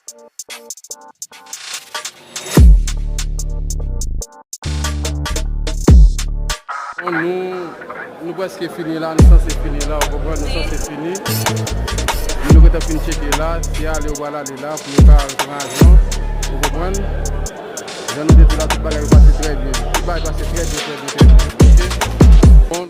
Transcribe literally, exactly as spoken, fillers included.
Bon, nou, nou prèske fini la, nou sanse fini la, ou konprann, nou sanse fini. Nou gentan fin tcheke la, si ale ou pral ale la, pou yo ka pran avyon, ou konprann. Jan nou te di la, tout bagay pase trè byen, tout bagay pase trè byen, trè byen, trè byen, oke? Bon.